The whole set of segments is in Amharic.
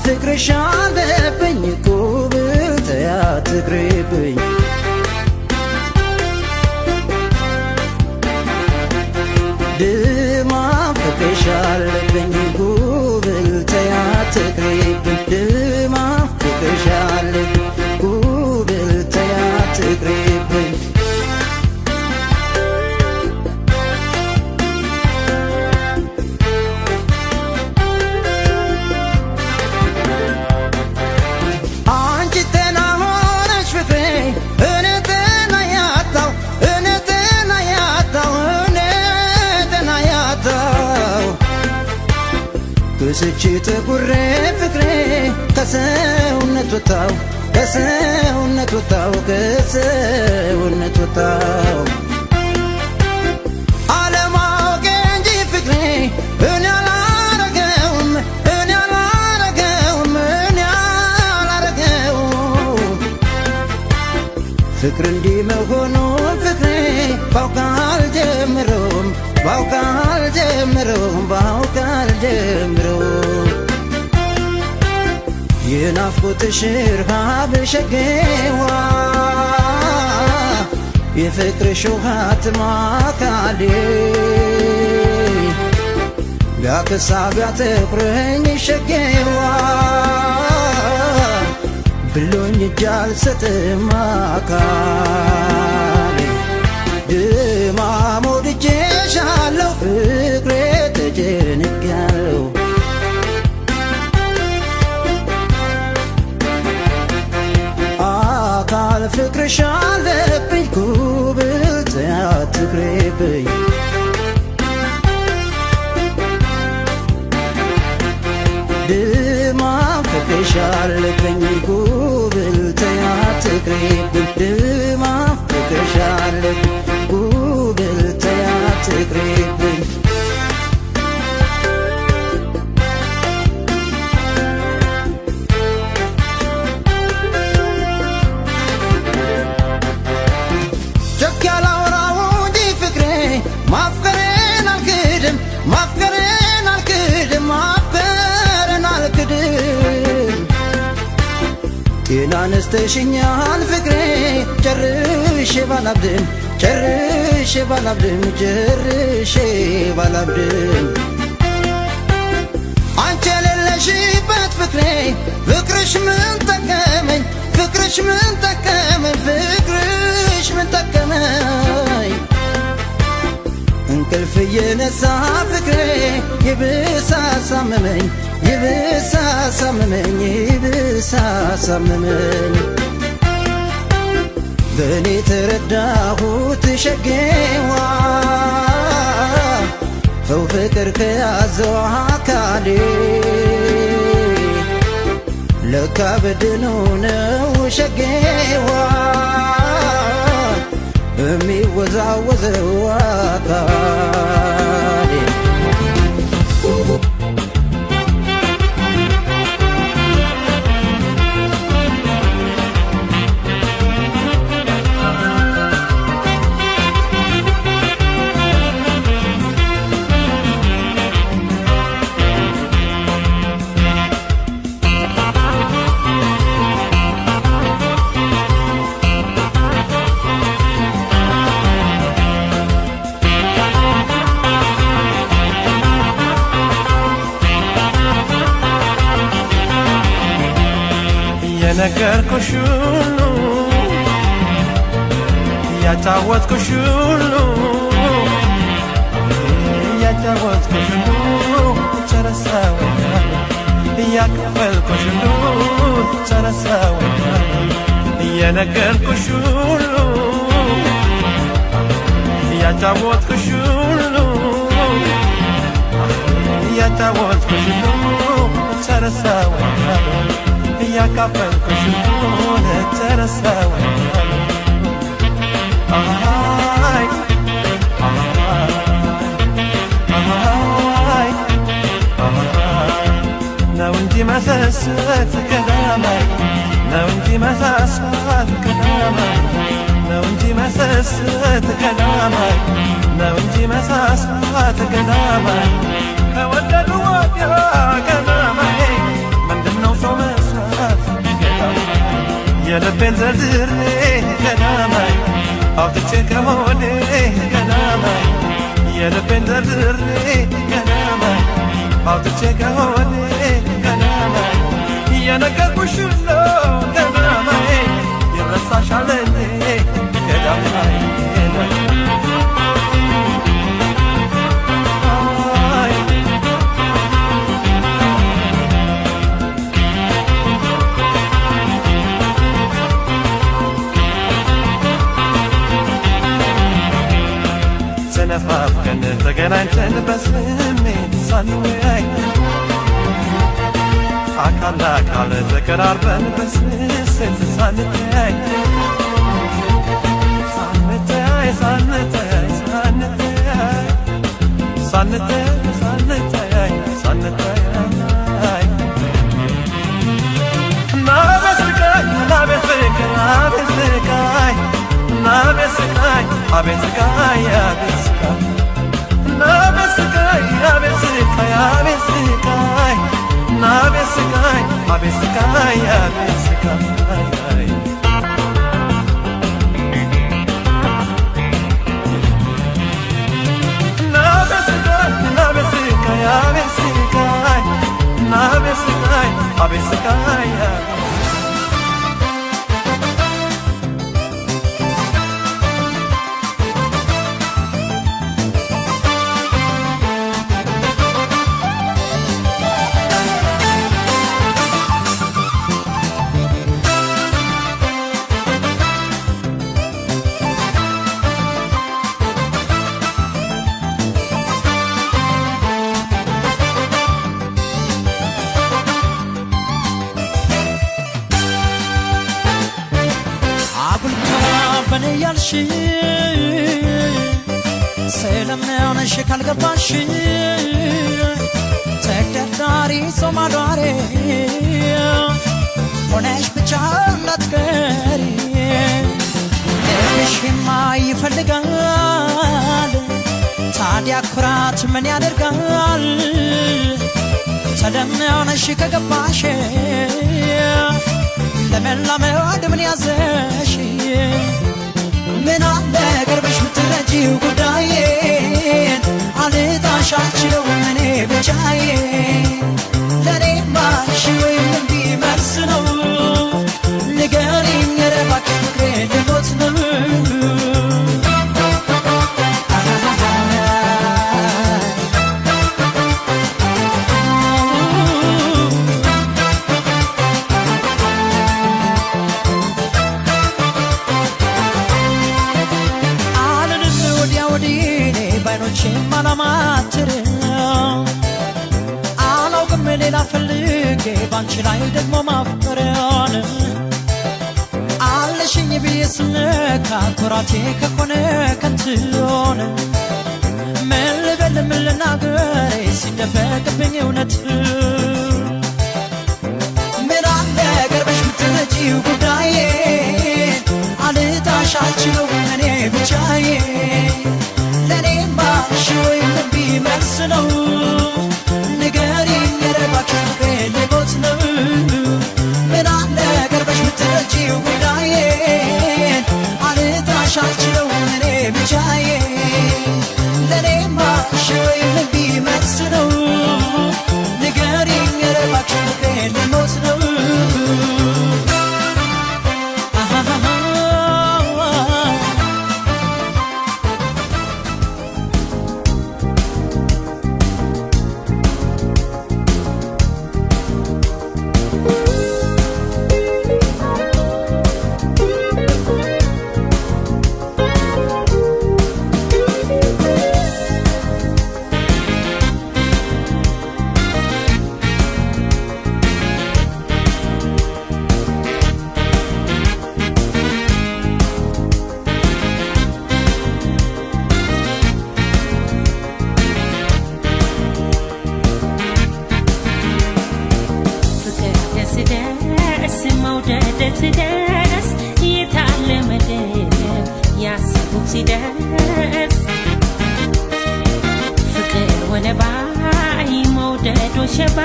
ፍቅርሽ አለብኝ ጉብል ተይ አትቅሪብኝ ድማም ፍቅርሽ አለብኝ ጉብል ተይ አትቅሪብኝ ድማም ፍቅርሽ አለብኝ ጉብል ተይ አትቅሪብኝ አንቺ ጤና ሆነሽ ፍቅሬ እኔ ጤና ያጣው እኔ ጤና ያጣው እኔ ጤና ያጣው ክስቼ ጠጉሬ ፍቅሬ ከሰውነት ወጣው ከሰውነት ወጣው ከሰውነት ወጣው አለማወቅ እንጂ ፍቅሬ እኔ አላረገውም እኔ አላረገውም እኔ አላረገውም ፍቅር እንዲህ መሆኑ ፍቅሬ ባውቅ አልጀምረውም ባውቅ አልጀምረውም ባውቅ አልጀምረውም የናፍቆትሽ ረሃብ ሸጌዋ የፍቅርሽ ውሃ ትማካሌ ቢያከሳ ቢያጠቁረኝ ሸጌዋ ብሎኝ እጅ አልሰጥም አካሌ ድማም ወድጄሻለሁ ፍቅሬ ተጨንቄያለሁ አካል ፍቅርሽ አለብኝ ጉብል ተይ አትቅሪብኝ ድማም ፍቅርሽ አለብኝ ጉብል ተይ አትቅሪብኝ ድማም ፍቅርሽ አለብኝ ጉብል ተይ አትቅሪብኝ ቸክ ያላወራው እንጂ ፍቅሬ ማፍቀሬን አልክድም ማፍቀሬን አልክድም ማፍቀሬን አልክድም ጤና ነስተሽኛል ፍቅሬ ጨርሼ ባላብድም ጨርሼ ባላብድም ጨርሼ ባላብድም አንቺ የሌለሽበት ፍቅሬ ፍቅርሽ ምን ጠቀመኝ ፍቅርሽ ምን ጠቀመኝ ፍቅርሽ ምን ጠቀመኝ እንቅልፍ እየነሳ ፍቅሬ ይብስ አሳመመኝ ይብስ አሳመመኝ ይብስ አሳመመኝ በእኔ ተረዳሁት ሸጌዋ ሰው ፍቅር ከያዘው አካሌ ለካ በድኑ ነው ሸጌዋ የሚወዛወዘው አካሌ የነገርኩሽ ሁሉ ያጫወትኩሽ ሁሉ ያጫወትኩሽ ሁሉ ጨረሰውኛል ያካፈልኩሽ ሁሉ ጨረሰውኛል የነገርኩሽ ሁሉ ያጫወትኩሽ ሁሉ ያጫወትኩሽ ሁሉ ጨረሰውኛል ያካፈልኩሽ ሁሉ ጨረሰውኛል አይ አይ ነው እንጂ መሰሰት ቀዳማይ ነው እንጂ መሳሳት ቀዳማይ ነው እንጂ መሰሰት ቀዳማይ ነው እንጂ መሳሳት ቀዳማይ ከወደዱ ወዲያ ቀዳማይ ምንድነው የልቤን ዘርዝሬ ገዳማይ አውጥቼ ከሆዴ ገዳማይ የልቤን ዘርዝሬ ገዳማይ አውጥቼ ከሆዴ ገዳማይ የነገርኩሽ ሁሉ ገዳማይ ይረሳሻል እንዴ ገዳማይ ተነፋፍቀን ተገናኝተን በስሜት ሳንወያይ አካል ለአካል ተቀራርበን በስስት ሳንተያይ ሳንተያይ ሳንተያይ ሳንተያይ ሳንተያይ ሳንተያይ ሳንተያይ ናቤት ስቃይ ናቤት ፍቅር አቤት ስቃይ ናቤት ስቃይ አቤት ስቃይ አቤት ስቃይ ናቤት ስቃይ አቤት ስቃይ አቤት ስቃይ ናቤት ስቃይ አቤት ስቃይ አቤት ስቃይ ናቤት ስቃይ ናቤት ስቃይ አቤት ስቃይ ናቤት ስቃይ አቤት ስቃይ ስለምንሽ ካልገባሽ ተግዳዳሪ ጾም አዳሪ ሆነሽ ብቻ እንዳትቀሪ ልብሽማ ይፈልጋል ታዲያ ኩራት ምን ያደርጋል ተለምነሽ ከገባሽ ለመላመድ ምን ያዘሽ ምን አለ ቅርበሽ ብትረጂው ጉዳዬን አልጣሽ አልችለውም እኔ ብቻዬን ለእኔማ እሺ ወይም እምቢ መልስ ነው ንገሪኝ ኧረ እባክሽ ፍቅሬ ልሞት ነው አላውቅም ሌላ ፈልጌ ባንቺ ላይ ደግሞ ማፍቀርን አለሽኝ ብዬ ስነካ ኩራቴ ከሆነ ከንቱን ምን ልበል ምን ልናገር ሲደበቅብኝ እውነት ምን አለ ቅርበሽ ብትረጂው ጉዳዬን አልጣሽ አልችለውም እኔ ብቻዬን ለእኔማ እሺ ወይም እምቢ መልስ ነው ንገሪኝ ኧረ እባክሽ ፍቅሬ ልሞት ነው ምን አለ ቅርበሽ ብትረጂው ጉዳዬን አልጣሽ አልችለውም እኔ ብቻዬን ለእኔማ እሺ ወይም እምቢ መልስ ነው ንገሪኝ ኧረ እባክሽ ፍቅሬ ልሞት ነው ሲደርስ የታለመደ ያሰቡት ሲደርስ ፍቅር ወለባይ መውደድ ወሸባ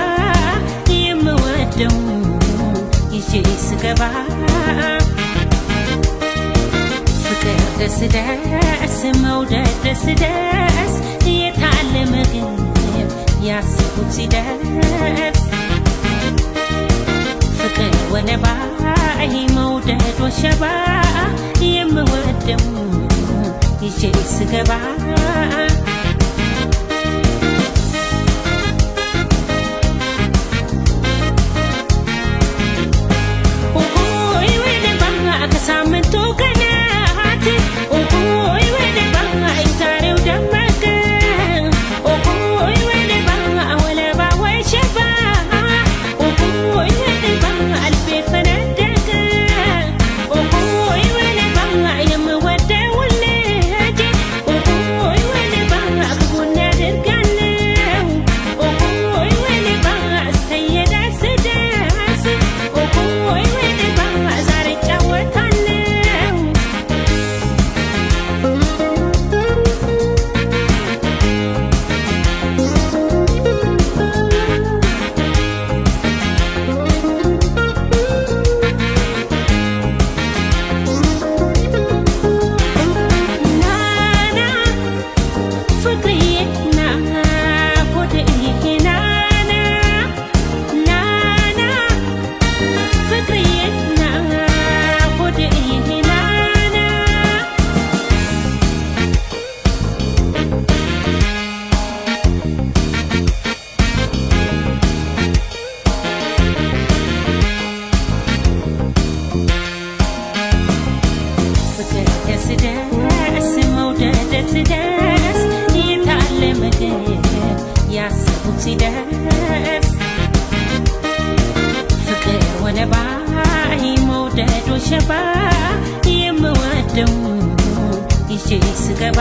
የምወደው ይዤ ስገባ ፍቅር ደስ ደስ መውደድ ደስ ደስ የታለመ ግብ ያሰቡት ሲደርስ ፍቅር ወለባይ መውደድ ወሸባ የምወደው ይዤ ስገባ ከሳምንቱ ቀናት ኦሆይ ወለባ ዛሬው ደመቀ ኦሆይ ወለባ ወለባ ወሸባ ኦሆይ ወለባ አልቤ ፈነደቀ ኦሆይ ወለባ የምወደው ልጅ ኦሆይ ወለባ ከጎኔ አደርጋለሁ ኦሆይ ወለባ እሰየ ደስ ደስ ኦሆይ ወለባ ዛሬ እጫወታለሁ። ናና ፍቅርዬ ና ሆድዬ ናና ናና ፍቅርዬ ና ሆድዬ ናና ፍቅር ደስ ደስ መውደድ ደስ ደስ የታለመ ግብ ያሰቡት ሲደርስ ፍቅር ወለባይ መውደድ ወሸባ የምወደው ይዤ ስገባ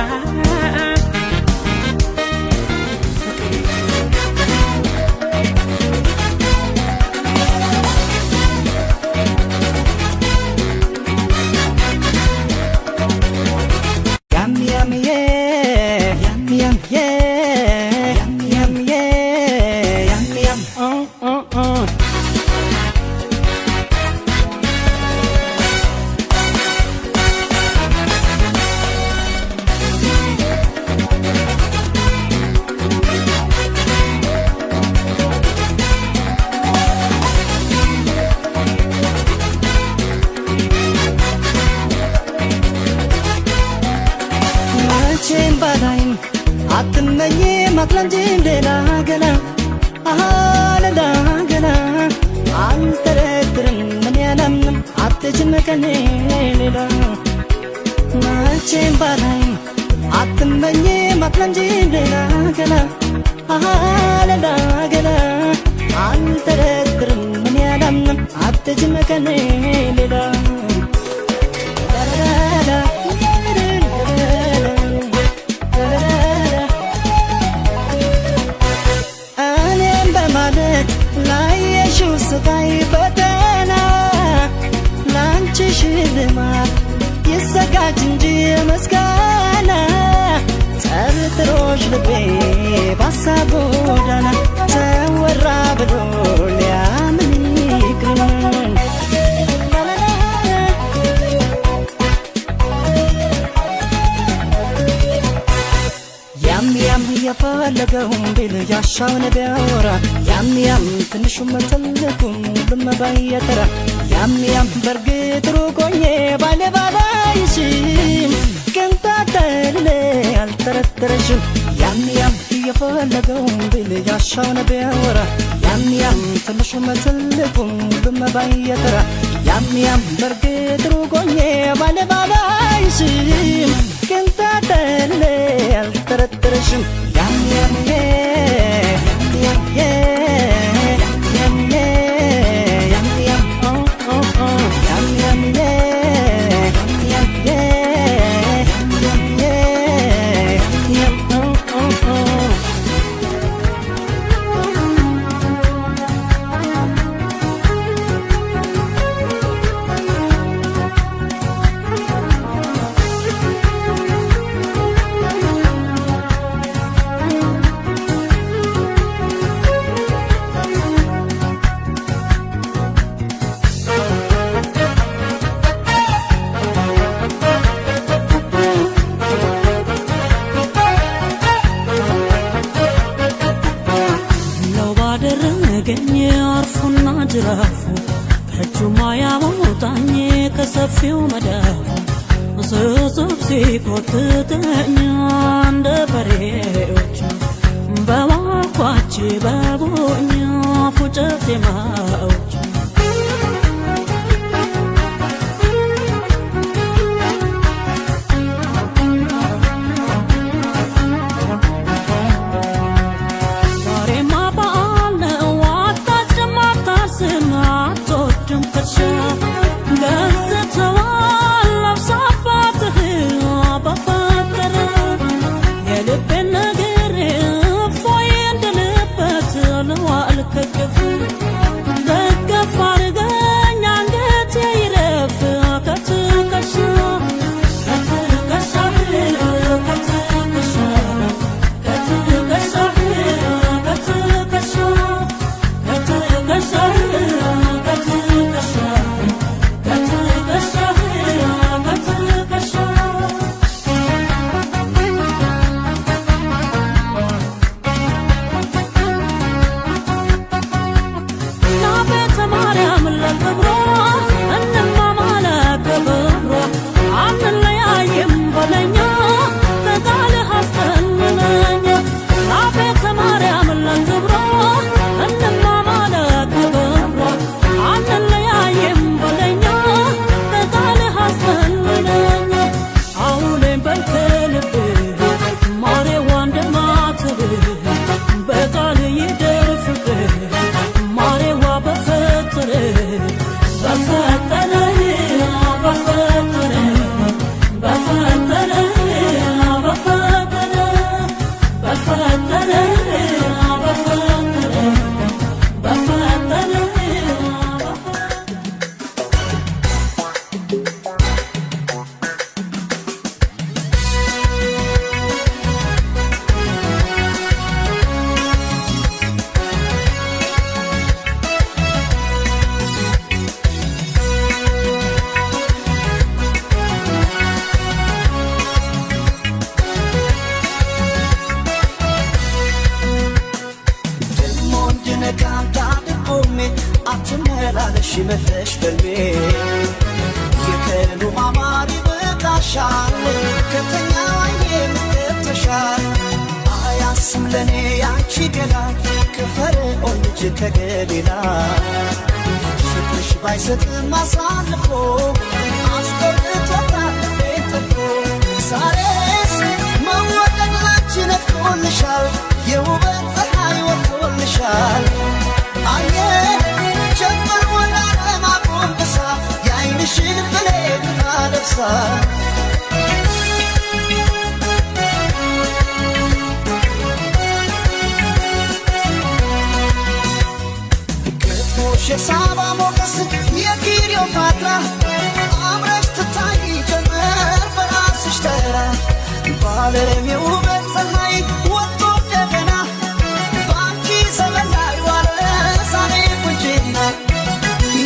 Yum yum yeah, yum yum yeah, yum yum yeah, yum yum. Oh oh oh. መቼም ባላይም አትመኝም አትለምጂም ሌላ ገላ አሃ ሌላ ገላ አልጠረጥርም እኔ አላምንም አትችም ከኔ ሌላ መቼም ባላይም አትመኝም አትለምጂም ሌላ ገላ አሃ ሌላ ገላ አልጠረጥርም እኔ አላምንም አትችም ከኔ ሌላ እኔም በማለት ላየሽው ስቃይ ፈተና ላንቺ ሽልማት ይዘጋጅ እንጂ ምስጋና ጠርጥሮሽ ልቤ ባሳብ ጎዳና ተወራ ብሎ ሊያምን ይቅርና ያም ያም የፈለገውን ቢል ያሻውን ቢያወራ ያም ያም ትንሹም ትልቁም ሁሉም በየተራ ያም ያም በርግጥ ሩቅ ሆኜ ባሌ ባላይሽም ቅንጣት ታህል አልጠረጠረሽም ያም ያም የፈለገውን ቢል ያሻውን ቢያወራ ያም ያም ትንሹም ትልቁም ሁሉም በየተራ ያም ያም በርግጥ ሩቅ ሆኜ ባሌ ባላይሽም ቅንጣት ታህል አልጠረጠረሽም ያም ያም ያም ያም ያም ያም ኦ ኦ ኦ ያም ያም ያም ያም ያም ኦ ኦ ኦ Thank ከጅራፉ ከእጁማ ያወጣኝ ከሰፊው መዳፉ ስስብ ሲጎትተኝ እንደ በሬዎች በዋልኳች በቦኛ ፉጨት ዜማዎች ዛሬማ በዓል ነው አታጭድም አታርስም አትወድም ከርሻ ገዝተዋል ነፍስ አባትህ በፈጠረ የልቤን ነገር እፎይ እንድልበት ልዋል ከቅፍ ደገፍ አድርገኝ አንገቴ ይረፍ ከትከሻ ከትከሻ ከትከሻ ከትከሻ ከትከሻ ከትከሻ ከትከሻ ከትከሻ ከትከሻ ቤተ ማርያም ለክብሯ እንማማለ ክብሯ አንለያይም በለኛ ከቃልህ አስጠልለኛ ቤተ ማርያም ለክብሯ እንማማለ ክብሯ አንለያይም በለኛ ከቃልህ አስጠልለኛ አሁንም በል ከልቤ ማሬዋ እንደማትብህ በቃል ይደር ፍቅር ማሬዋ በፈጠረ በፈጠረ በፈጠረ በፈጠረ በፈጠረ በፈጠረ በፈጠረ በፈጠረ ደሞ እንድነቃ እንዳልቆሜ አትመላለሽ መተሽ በልሜ የቀኑ ማማር ይበቃሻል ከተኛው አይኔ ገብተሻል አያስም ለኔ ያንቺ ገላ ከፈርዖን ልጅ ከገሊላ ፍቅርሽ ባይሰጥም አሳልፎ አስቆርጦታል ልቤን ጥፎ ዛሬስ መወደድ ላንቺ ነጥቆልሻል የውበት ፀሐይ ወጥቶልሻል አየ ጀመር ወደ ዓለም አጎንብሳ የዓይንሽን ብሌን አለብሳ ግጥሞሽ የሳባ ሞገስ የክሊዮፓትራ አምረሽ ትታይ ጀመር በራስሽ ተራ በዓለም የውበት ፀሐይ ወጥቶ እንደገና ባንቺ ዘመን ላይ ዋለ ዛሬ ቁንጅና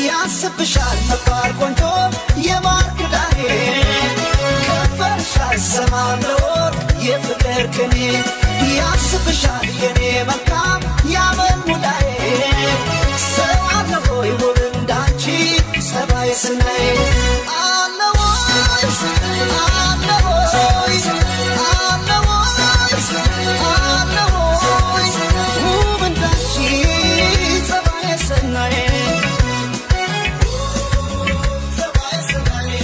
ያስብሻል መባል ቆንጆ የማር ክዳኔ ከንፈርሽ አይሰማም ለወርቅ የፍቅር ቅኔ ያስብሻል የኔ መልካም ያመል ሙዳዬ ሰው አለ ሆይ ውብ እንዳንቺ ጸባይ ስናይ አለ ወይ አለ ወይ አለ ወይ አለ ወይ ውብ እንዳንቺ ጸባይ ስናይ ጸባይ ስናይ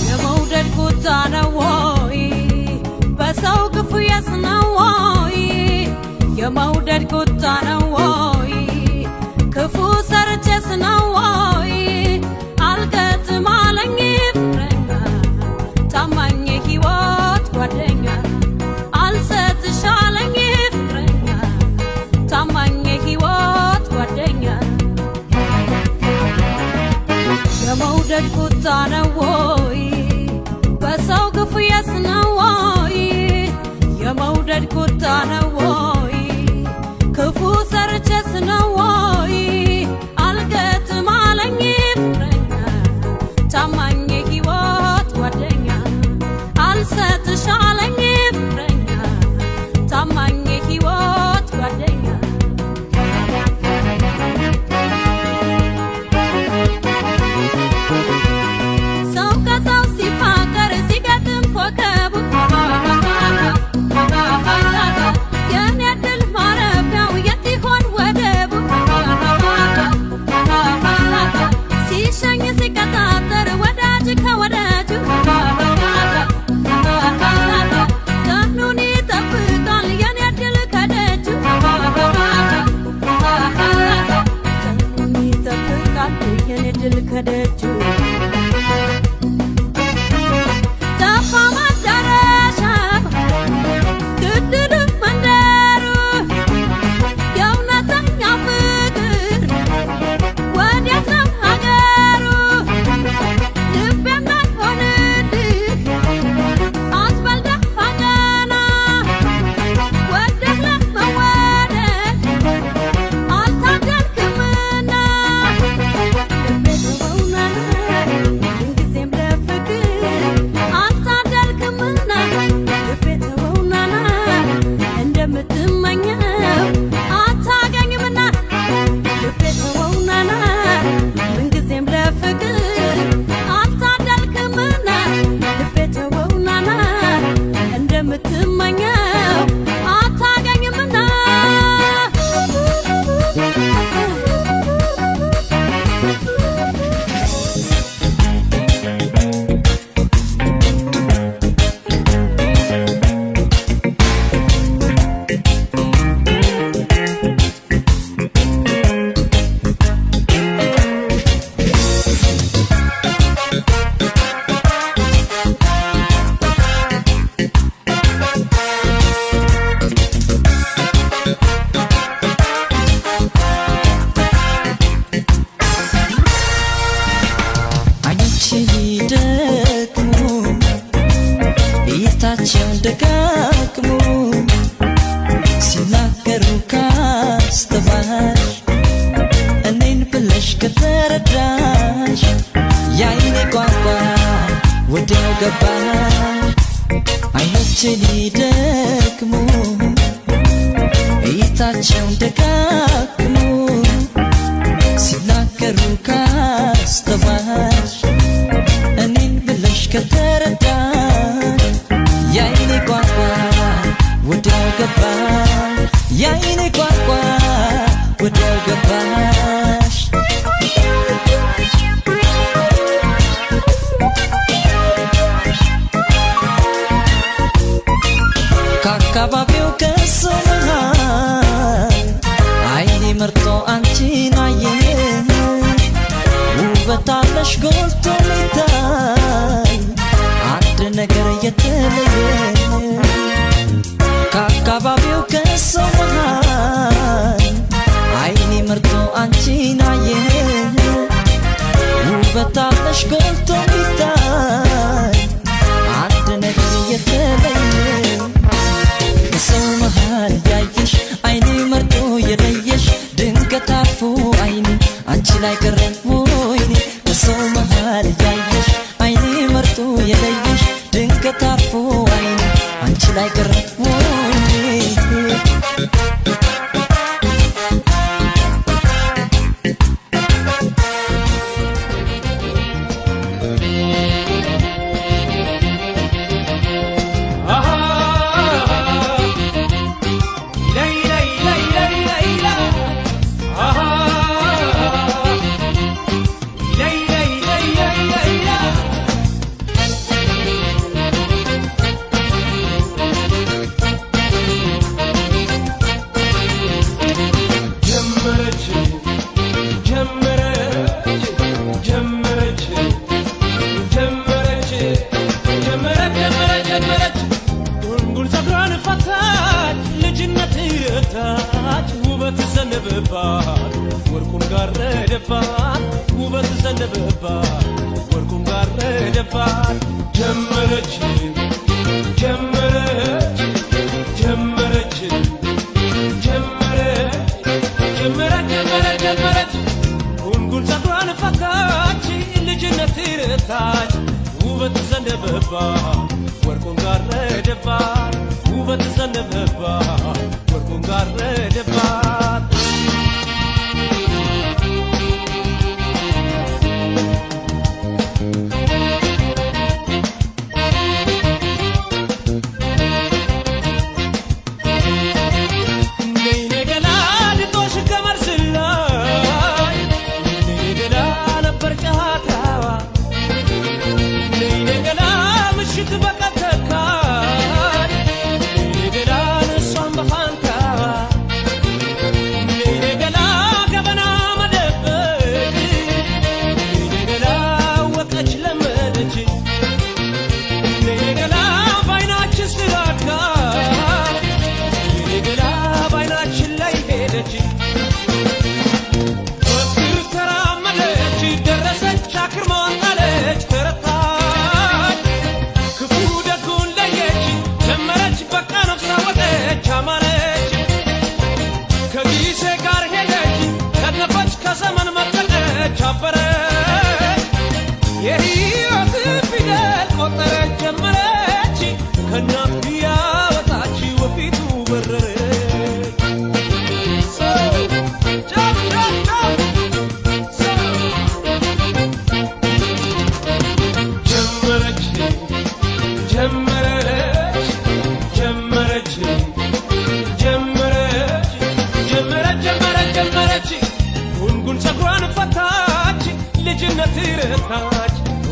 የመውደድ ቁጣ ነው ወይ በሰው ክፉ የጽናው ወይ የመውደድ ቁጣ ነው ወይ ክፉ ሰርቼስ ነው ወይ አልገጥም አለኝ ፍቅረኛ ታማኝ ቁጣ ነው ወይ በሰው ክፉ የስነው ወይ የመውደድ ቁጣ ነው ወይ ክፉ ሰርቼስ ነው ወይ አልገጥም አለኝ ፍቅረኛ ታማኝ የህይወት ጓደኛ አልሰጥሽ አለኝ ፍቅረኛ ታማኝ የህይወት ጓደኛ ሰው ከሰው ሲፋቀር ሲገጥም ኮከቡ የኔ ዕድል ማረፊያው የት ይሆን ወደቡ ሲሸኝ ሲቀጣጠር ወዳጅ ከወዳጁ ቀኑን ይጠብቃል የኔ ዕድል ከደጁ ቀኑን ይጠብቃል የኔ ዕድል ከደጁ ጠፋ መዳረሻው ግድሉ መንደሩ የእውነተኛ ፍቅር ወዴት ነው ሀገሩ ልቤም አይሆንልህ አትበል ደፋ ቀና ወደህ ለመወደድ አልታደልክምና ልቤ ተወውና ምንጊዜም ለፍቅር አልታደልክምና ልቤ ተወውና እንደምትመኘው አታገኝምና ልቤ ተወውና ምንጊዜም ለፍቅር አልታደልክምና ልቤ ተወውና እንደምትመኘው አታገኝምና አይኖቼ ቢደክሙ እይታቸውን ደጋግሞ ሲናገሩ ካስተዋልሽ እኔን ብለሽ ከተረዳሽ የአይኔ ቋንቋ ወዲያው ገባሽ። አይኖቼ ሊደክሙ እይታቸውን ደጋግሞ ሲናገሩ ካስተዋልሽ እኔን ብለሽ ከተረዳሽ የአይኔ ቋንቋ ወዲያው ገባሽ የአይኔ ቋንቋ ወዲያው ገባሽ። ከአካባቢው ከሰው መሃል አይኔ መርጦ አንቺን አየ ውበት አለሽ ጎልቶ የሚታይ አንድ ነገር የተለየ ከአካባቢው ከሰው መሃል አይኔ መርጦ አንቺን አየ ውበት አለሽ ጎልቶ የሚታይ አንድ ነገር የተለየ በሰው መሃል ያየሽ አይኔ መርጦ የለየሽ ድንገት አርፎ አይኔ አንቺ ላይ ቀረ ወይኔ በሰው መሃል ያየሽ አይኔ መርጦ የለየሽ ድንገት አርፎ አይኔ አንቺ ላይ ቀረ ወይኔ። ጀመረች ጀመረች ጀመረች ጀመረች ጀመረች ጀመረች ጀመረች ጉንጉን ፀጉሯን ፈታች ልጅነት ረታች ውበት ዘነበባት ወርቁን ጋረደባት ውበት ዘነበባት ወርቁን ጋረደባት። ጀመረች ጀመረች ጀመረች ጀመረች ጀመረች ጀመረች ጀመረች ጉንጉን ፀጉሯን ፈታች ልጅነት ረታች ውበት ዘነበባት ወርቁን ጋረደባት ውበት ዘነበባት ወርቁን ጋረደባት።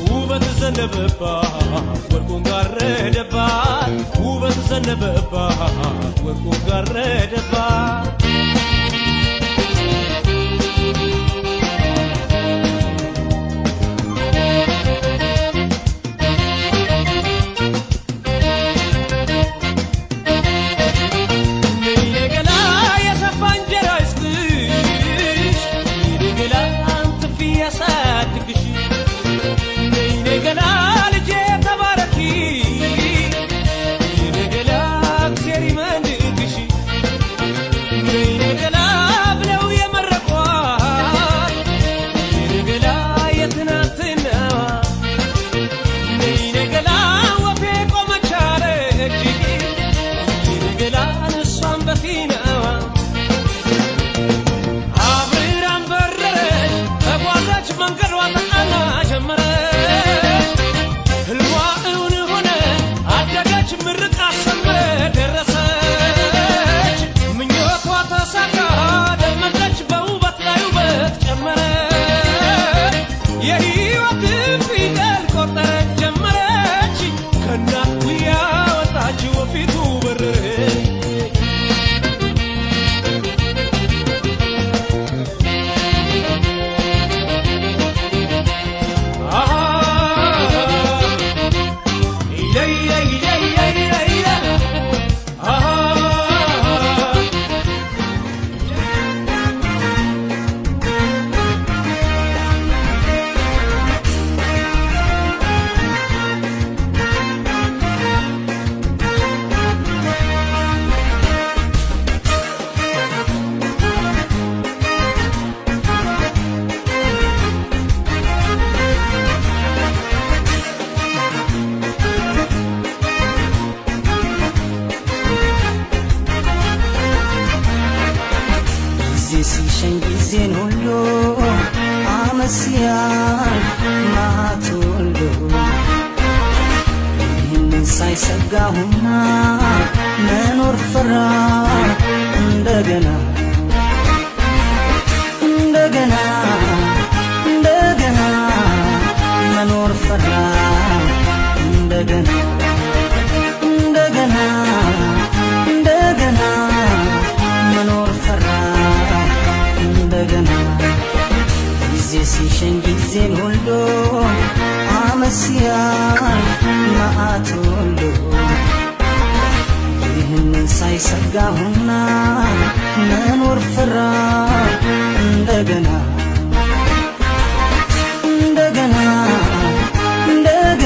ውበት ዘነበባት ወርቁን ጋረደባት ውበት ዘነበባት ወርቁን ጋረደባት። የገላ የሰፋ እንጀራ ይስጥሽ የገላ አንጥፊ ያሳድግሽ የገላ ልጄ ተባረኪ የገላ እግዜር ይመንግሽ የገላ ብለው የመረቋት የገላ የትናንትናዋ የገላ ወፌ ቆመች አለች የገላ እሷን በፊናዋ አብራን በረረች ተጓዘች መንገዷ ተቃና ጀመረች ህልሟ እውን ሆነ አደገች ምርቃት ሰምረ ደረሰች ምኞቷ ተሳካ ደመቀች በውበት ላይ ውበት ጨመረች የህይወትን ፊደል ቆጠረች ጀመረች ከእናት ጉያ ወጣች ወፊቱ በረረች። ጊዜ ሲሸኝ ጊዜን ሁሉ አመስያል ማት ሁሉ ይህንን ሳይሰጋሁና መኖር ፈራ እንደገና እንደገና እንደገና መኖር ፈራ እንደገና እንደገና እንደገና መኖር ፈራ እንደገና ጊዜ ሲሸኝ ጊዜን ሁሉ አመስያል መዓት ሁሉ ይህንን ሳይሰጋሁና መኖር ፈራ እንደገና እንደገና እንደገና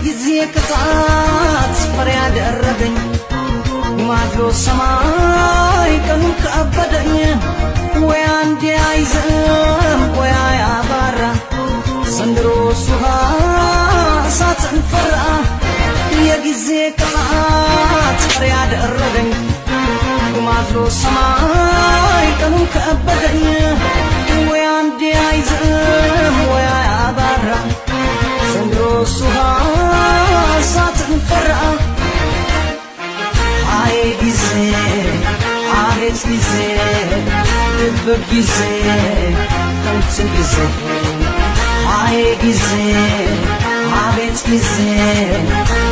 የጊዜ ቅጣት ፈሪ ያደረገኝ ማድሎ ሰማይ ቀኑ ከበደኝ ወይ አንዴ አይዘንም ወይ አያባራ ዘንድሮስ ውሃ እሳትን ፈራ የጊዜ ቅጣት ፈሪ ያደረገኝ ማድሎ ሰማይ ቀኑ ከበደኝ ወይ አንዴ አይዘንም ወይ አያባራ ዘንድሮስ ውሃ እሳትን ፈራ አይ ጊዜ አቤት ጊዜ ድብቅ ጊዜ ከንቱ ጊዜ አይ ጊዜ አቤት ጊዜ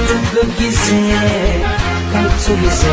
ድብቅ ጊዜ ከንቱ ጊዜ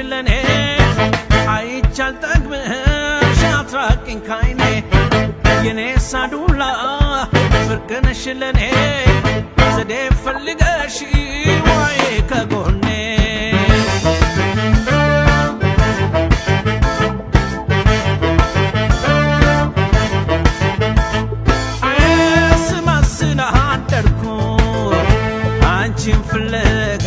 ለኔ አይቻል ጠግብሽ አትራቂኝ ካይኔ የኔ ሳዱላ ፍርቅነሽ ለኔ ዘዴ ፈልገሽ ዋይ ከጎኔ ስማስና አደርኩ አንቺን ፍለጋ